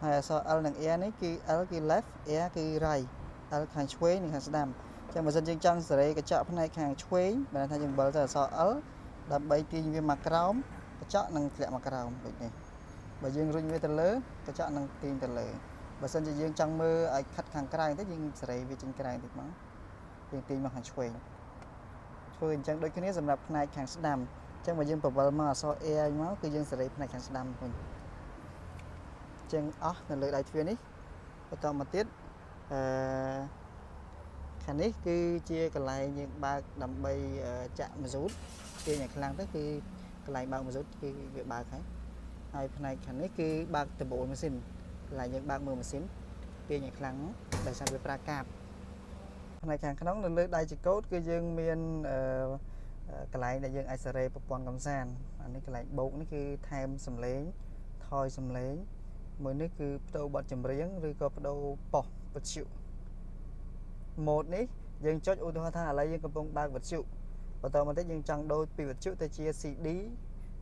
ហើយអក្សរ L និង R នេះគឺ L គឺ left R គឺ right L ខាងឆ្វេងនិងខាងស្ដាំអញ្ចឹងបើសិនយើងចង់សេរីកញ្ចក់ផ្នែកខាងឆ្វេងបានថាយើងបិលទៅអក្សរ L ដើម្បីទាញវាមកក្រោមកញ្ចក់នឹងធ្លាក់មកក្រោមដូចនេះបើយើងរុញវាទៅលើកញ្ចក់នឹងទាញទៅលើបើសិនជាយើងចង់មើលឲ្យខិតខាងក្រៅបន្តិចយើងសេរីវាចេញក្រៅបន្តិចមកយើងទាញមកខាងឆ្វេងធ្វើអញ្ចឹងដូចគ្នាសម្រាប់ផ្នែកខាងស្ដាំអញ្ចឹងបើយើងបវលមកអក្សរ A មកគឺយើងសេរីផ្នែកខាងស្ដាំវិញអញ្ចឹងអស់នៅលើដៃទ្វារនេះបន្តមកទៀតអឺខាងនេះគឺជាកន្លែងយើងបើកដើម្បីចាក់ម៉ាស៊ូតទាញឲ្យខ្លាំងទៅគឺកន្លែងបើកម៉ាស៊ូតគឺវាបើកហើយហើយផ្នែកខាងនេះគឺបើកដំបូលម៉ាស៊ីនកន្លែងយើងបើកមើលម៉ាស៊ីនទាញឲ្យខ្លាំងដោយសារវាប្រើកាបផ្នែកខាងក្នុងនៅលើដៃចង្កូតគឺយើងមានអឺកន្លែងដែលយើងអាចសេរីប្រព័ន្ធកំសាន្តអានេះកន្លែងបោកនេះគឺថែមសំឡេងថយសំឡេងមួយនេះគឺបដូរបទចម្រៀងឬក៏បដូរប៉ុស្តិ៍វិទ្យុ mode នេះយើងចុចឧទាហរណ៍ថាឥឡូវយើងកំពុងបើកវិទ្យុបន្តមកទៀតយើងចង់ដូរពីវិទ្យុទៅជា CD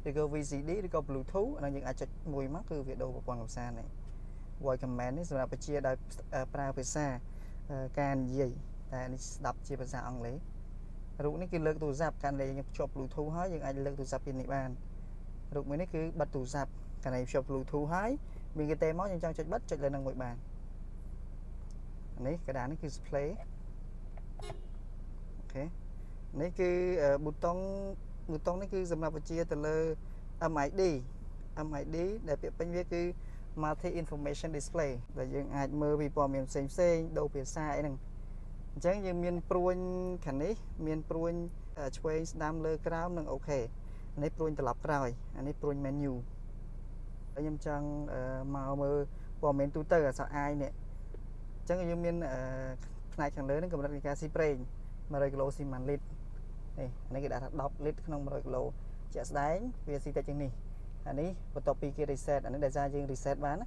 ឬក៏ VCD ឬក៏ Bluetooth អានោះយើងអាចចុចមួយមកគឺវាដូរប្រព័ន្ធកំសាន្តនេះ voice command នេះសម្រាប់បញ្ជាដោយប្រើភាសាការនិយាយតែនេះស្ដាប់ជាភាសាអង់គ្លេសរូបនេះគឺលើកទូរស័ព្ទកាលណាយើងភ្ជាប់ Bluetooth ហើយយើងអាចលើកទូរស័ព្ទពីនេះបានរូបមួយនេះគឺបិទទូរស័ព្ទកាលណាភ្ជាប់ Bluetooth ហើយមានគេទេមកយើងចង់ចុចបិទចុចលើនឹងមួយបាននេះកដានេះគឺ display OK នេះគឺប៊ូតុងប៊ូតុងនេះគឺសម្រាប់បញ្ជាទៅលើ MID MID ដែលពាក្យពេញវាគឺ Multi Information Display ដែលយើងអាចមើលពីព័ត៌មានផ្សេងផ្សេងដូរភាសាអីហ្នឹងអញ្ចឹងយើងមានព្រួញខាងនេះមានព្រួញឆ្វេងស្ដាំលើក្រោមនិង OK នេះព្រួញត្រឡប់ក្រោយអានេះព្រួញ menu ហើយខ្ញុំចង់មកមើលព័ត៌មានទូទៅអក្សរ I នេះអញ្ចឹងយើងមានផ្នែកខាងលើនេះកម្រិតនៃការស៊ីប្រេង100គីឡូស៊ី1លីត្រនេះអានេះគេដាក់ថា10លីត្រក្នុង100គីឡូជាក់ស្ដែងវាស៊ីតិចជាងនេះអានេះបន្ទាប់ពីគេ reset អានេះដោយសារយើង reset បានណា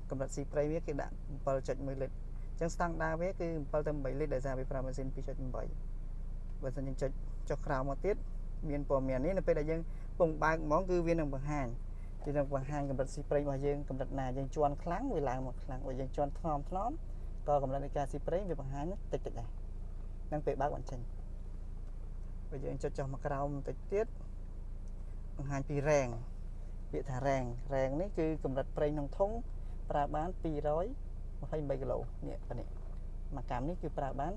កម្រិតស៊ីប្រេងវាគេដាក់7.1លីត្រអញ្ចឹងស្តង់ដារវាគឺ7ទៅ8លីត្រដោយសារវាប្រើម៉ាស៊ីន2.8បើសិនយើងចុចចុះក្រោមមកទៀតមានព័ត៌មាននេះនៅពេលដែលយើងពងបើកហ្មងគឺវានឹងបង្ហាញវានឹងបង្ហាញកម្រិតស៊ីប្រេងរបស់យើងកម្រិតណាយើងជន់ខ្លាំងវាឡើងមកខ្លាំងបើយើងជន់ថ្នមថ្នមក៏កម្រិតនៃការស៊ីប្រេងវាបង្ហាញតិចតិចដែរនឹងពេលបើកបានចេញបើយើងចុចចុះមកក្រោមបន្តិចទៀតបង្ហាញពីរ៉េងពាក្យថារ៉េងរ៉េងនេះគឺកម្រិតប្រេងក្នុងធុងប្រើបាន228គីឡូនេះប៉នេះមួយកាំនេះគឺប្រើបាន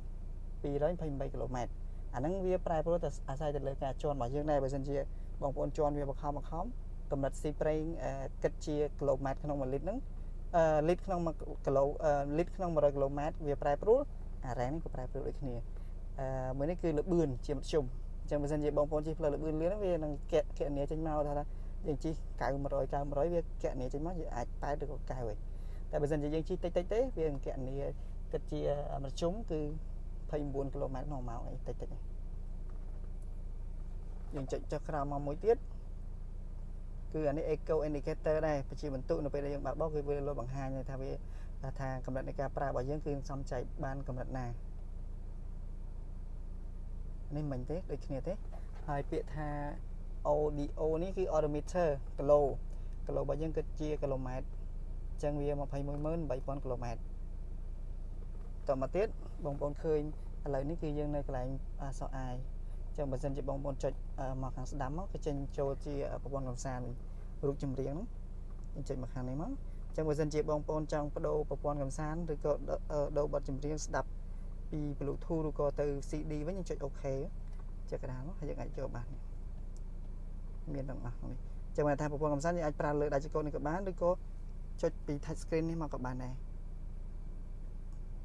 228គីឡូម៉ែត្រអាហ្នឹងវាប្រែប្រួលទៅអាស្រ័យទៅលើការជន់របស់យើងដែរបើសិនជាបងប្អូនជន់វាបខំបខំកម្រិតស៊ីប្រេងគិតជាគីឡូម៉ែត្រក្នុង1លីត្រហ្នឹងអឺលីត្រក្នុង1គីឡូលីត្រក្នុង100គីឡូម៉ែត្រវាប្រែប្រួលអារ៉ែងនេះក៏ប្រែប្រួលដូចគ្នាអឺមួយនេះគឺលបឿនជាមធ្យមអញ្ចឹងបើសិនជាបងប្អូនជិះផ្លូវលបឿនលឿនវានឹងកណនាចេញមកថាយើងជិះ900 900វាកណនាចេញមកយើងអាច8ឬក៏9ហើយតែបើសិនជាយើងជិះតិចតិចទេវានឹងកណនាគិតជាមធ្យមគឺ29គីឡូម៉ែត្រក្នុងម៉ោងអីតិចតិចយើងចុចចុះក្រោមមកមួយទៀតគឺអានេះ eco indicator ដែរប្រជាបន្ទុកនៅពេលដែលយើងបើកបោកគឺវាលោតបង្ហាញថាវាថាកម្រិតនៃការប្រើរបស់យើងគឺសំចៃបានកម្រិតណានេះមិនទេដូចគ្នាទេហើយពាក្យថា ODO នេះគឺ odometer គីឡូគីឡូរបស់យើងគិតជាគីឡូម៉ែត្រអញ្ចឹងវា218,000គីឡូម៉ែត្រតមកទៀតបងប្អូនឃើញឥឡូវនេះគឺយើងនៅកន្លែងអក្សរ I ចឹងបើសិនជាបងប្អូនចុចមកខាងស្ដាំមកគឺចេញចូលជាប្រព័ន្ធកំសាន្តវិញរូបចម្រៀងហ្នឹងយើងចុចមកខាងនេះមកចឹងបើសិនជាបងប្អូនចង់បដូរប្រព័ន្ធកំសាន្តឬក៏ដូរបទចម្រៀងស្ដាប់ពី Bluetooth ឬក៏ទៅ CD វិញយើងចុច OK ចុចកណ្ដាលមកហើយយើងអាចយកបានមានទាំងអស់នេះចឹងបានថាប្រព័ន្ធកំសាន្តយើងអាចប្រើលើដៃចង្កូតនេះក៏បានឬក៏ចុចពី touch screen នេះមកក៏បានដែរ។